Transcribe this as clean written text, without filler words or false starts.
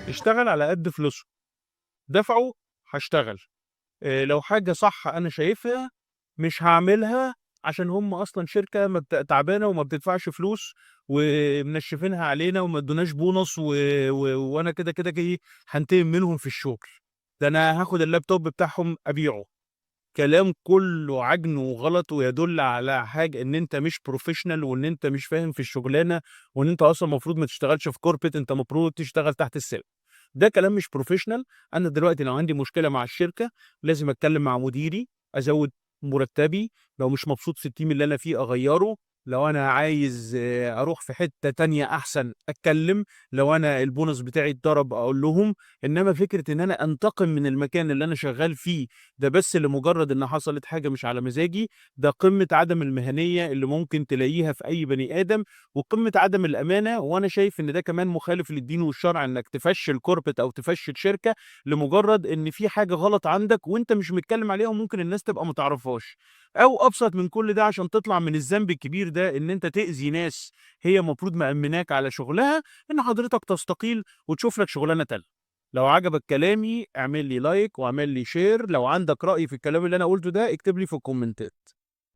اشتغل على قد فلوسه، دفعوا هشتغل. لو حاجة صح أنا شايفها مش هاعملها عشان هم أصلًا شركة ما بت تعبانة وما بتدفعش فلوس ومنشّفينها علينا وما ادوناش bonus و و وأنا كده، كده إيه، هانتقم منهم في الشغل، ده أنا هاخد الlaptop بتاعهم أبيعه. كلام كله عجن وغلط ويدل على حاجة إن أنت مش professional وإن أنت مش فاهم في الشغلانة وإن أنت أصلًا المفروض ما تشتغلش في corporate، أنت المفروض تشتغل تحت السلم. ده كلام مش professional. أنا دلوقتي لو عندي مشكلة مع الشركة لازم أتكلم مع مديري، أزوّد مرتبي، لو مش مبسوط في الteam اللي أنا فيه أغيّره، لو أنا عايز أروح في حتة تانية أحسن أتكلم، لو أنا الbonus بتاعي اتضرب أقول لهم، إنما فكرة إن أنا أنتقم من المكان اللي أنا شغال فيه ده بس لمجرد إن حصلت حاجة مش على مزاجي، ده قمة عدم المهنية اللي ممكن تلاقيها في أي بني آدم، وقمة عدم الأمانة، وأنا شايف إن ده كمان مخالف للدين والشرع إنك تفشّل corporate أو تفشّل شركة لمجرد إن في حاجة غلط عندك وأنت مش متكلم عليها وممكن الناس تبقى ما تعرفهاش. أو أبسط من كل ده، عشان تطلع من الذنب الكبير ده إن أنت تأذي ناس هي المفروض مأمناك على شغلها، إن حضرتك تستقيل وتشوف لك شغلانة تانية. لو عجبك كلامي اعمل لي like واعمل لي share، لو عندك رأي في الكلام اللي أنا قُلته ده اكتب لي في الكومنتات.